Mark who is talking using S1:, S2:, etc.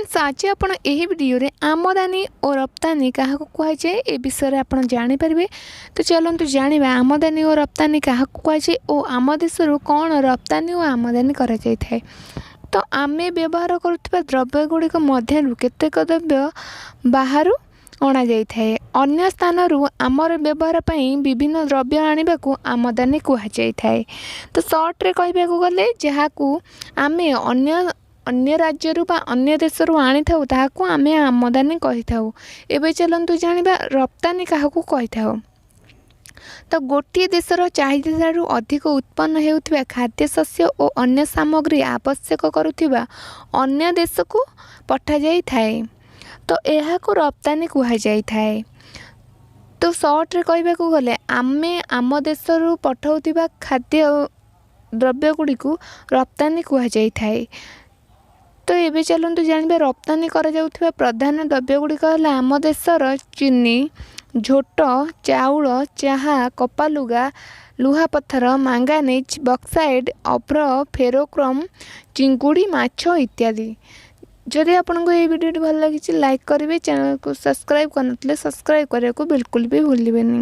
S1: Friends, ଆଜି ଆପଣ ଏହି ଭିଡ଼ିଓରେ ଆମଦାନୀ ଓ ରପ୍ତାନୀ କାହାକୁ କୁହାଯାଏ, ଏ ବିଷୟରେ ଆପଣ ଜାଣିପାରିବେ। ତ ଚାଲନ୍ତୁ ଜାଣିବା ଆମଦାନୀ ଓ ରପ୍ତାନୀ କାହାକୁ କୁହାଯାଏ ଓ ଆମ ଦେଶରୁ କ'ଣ ରପ୍ତାନୀ ଓ ଆମଦାନୀ କରାଯାଇଥାଏ। ତ ଆମେ ବ୍ୟବହାର କରୁଥିବା ଦ୍ରବ୍ୟ ଗୁଡ଼ିକ ମଧ୍ୟରୁ କେତେକ ଦ୍ରବ୍ୟ ବାହାରୁ ଅଣାଯାଇଥାଏ। ଅନ୍ୟ ସ୍ଥାନରୁ ଆମର ବ୍ୟବହାର ପାଇଁ ବିଭିନ୍ନ ଦ୍ରବ୍ୟ ଆଣିବାକୁ ଆମଦାନୀ କୁହାଯାଇଥାଏ। ତ ସର୍ଟରେ କହିବାକୁ ଗଲେ, ଯାହାକୁ ଆମେ ଅନ୍ୟ ରାଜ୍ୟରୁ ବା ଅନ୍ୟ ଦେଶରୁ ଆଣିଥାଉ, ତାହାକୁ ଆମେ ଆମଦାନୀ କହିଥାଉ। ଏବେ ଚାଲନ୍ତୁ ଜାଣିବା ରପ୍ତାନୀ କାହାକୁ କହିଥାଉ। ତ ଗୋଟିଏ ଦେଶର ଚାହିଦାଠାରୁ ଅଧିକ ଉତ୍ପନ୍ନ ହେଉଥିବା ଖାଦ୍ୟଶସ୍ୟ ଓ ଅନ୍ୟ ସାମଗ୍ରୀ ଆବଶ୍ୟକ କରୁଥିବା ଅନ୍ୟ ଦେଶକୁ ପଠାଯାଇଥାଏ, ତ ଏହାକୁ ରପ୍ତାନୀ କୁହାଯାଇଥାଏ। ତ ସର୍ଟରେ କହିବାକୁ ଗଲେ, ଆମେ ଆମ ଦେଶରୁ ପଠାଉଥିବା ଖାଦ୍ୟ ଦ୍ରବ୍ୟ ଗୁଡ଼ିକୁ ରପ୍ତାନୀ କୁହାଯାଇଥାଏ। ତ ଏବେ ଚାଲନ୍ତୁ ଜାଣିବା ରପ୍ତାନୀ କରାଯାଉଥିବା ପ୍ରଧାନ ଦ୍ରବ୍ୟ ଗୁଡ଼ିକ ହେଲା ଆମ ଦେଶର ଚିନି, ଝୋଟ, ଚାଉଳ, ଚାହା, କପା ଲୁଗା, ଲୁହାପଥର, ମାଙ୍ଗାନିଜ୍, ବକ୍ସାଇଟ୍, ଅଭ୍ର, ଫେରୋକ୍ରୋମ୍, ଚିଙ୍ଗୁଡ଼ି, ମାଛ ଇତ୍ୟାଦି। ଯଦି ଆପଣଙ୍କୁ ଏହି ଭିଡ଼ିଓଟି ଭଲ ଲାଗିଛି, ଲାଇକ୍ କରିବେ। ଚ୍ୟାନେଲକୁ ସବସ୍କ୍ରାଇବ୍ କରିନଥିଲେ ସବସ୍କ୍ରାଇବ୍ କରିବାକୁ ବିଲକୁଲ ବି ଭୁଲିବେନି।